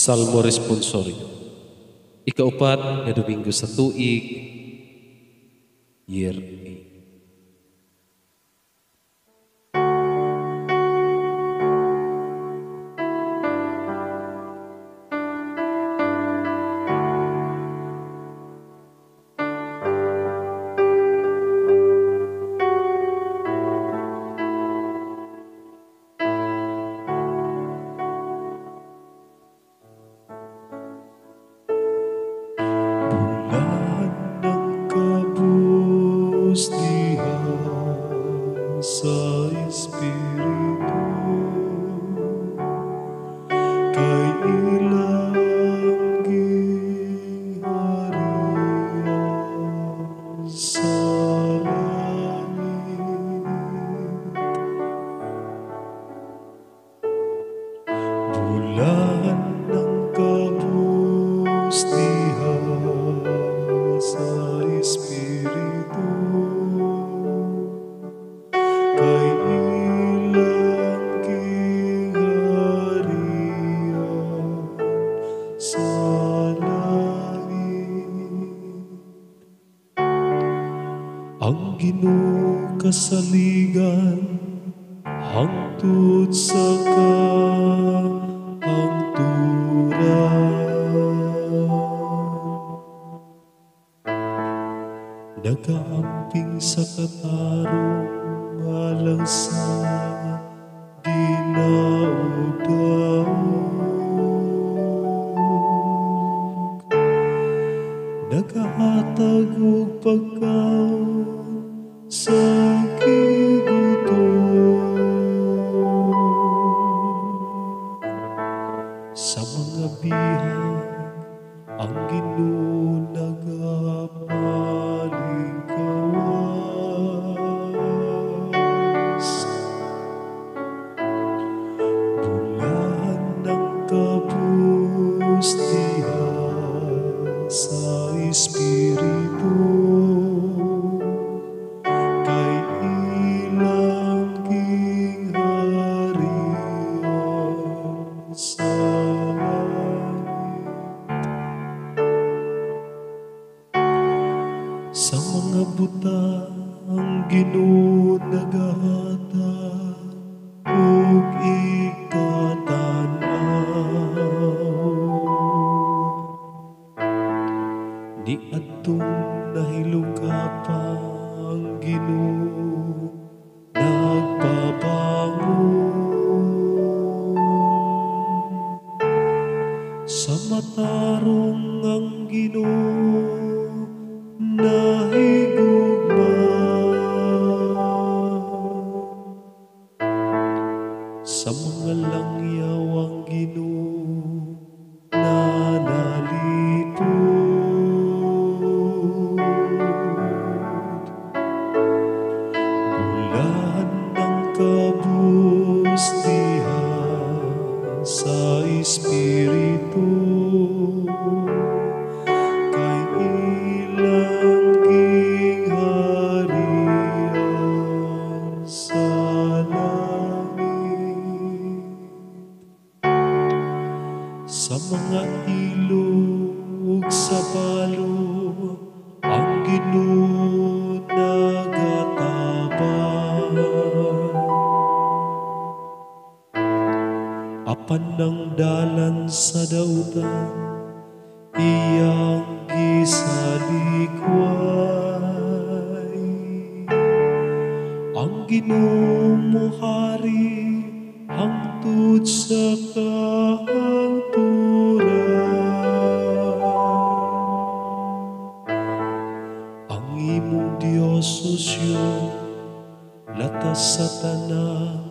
Salmo Responsorio. Ikaupat nga Domingo sa tuig, Year A. Sa Espiritu kay ilang giharian sa langit. Bulan ng kabus diha sa Espiritu kay ilang giharian sa langit. Ang Ginoo kasaligan hangtod sa kahangturan. Nagaamping sa katarong alang sa dinaog-daog. Nagahatag og pagkaon sa kigutom. Sa mga bihag ang Ginoo nagapalingkawas. Bulan ng kabus diha sa Espiritu kay ilang gingharian sa langit. Sa mga buta ang Ginoo nagahatag og ikatan-aw. Niadtong nahiluka pa ang Ginoo nagpabangon. Sa matarong ang Ginoo nahigugma. Sa mga langyaw ang Ginoo nanalipod. Bulan ng kabus diha sa Espiritu kay ilang gingharian sa langit. Sa mga ilog sa balo ang Ginoo nagatabang. Apan ng dalan sa dautan iyang gisalikway. Ang Ginoo mohari hangtod sa kahangturan. Ang imong Dios, o Sion, latas sa tanan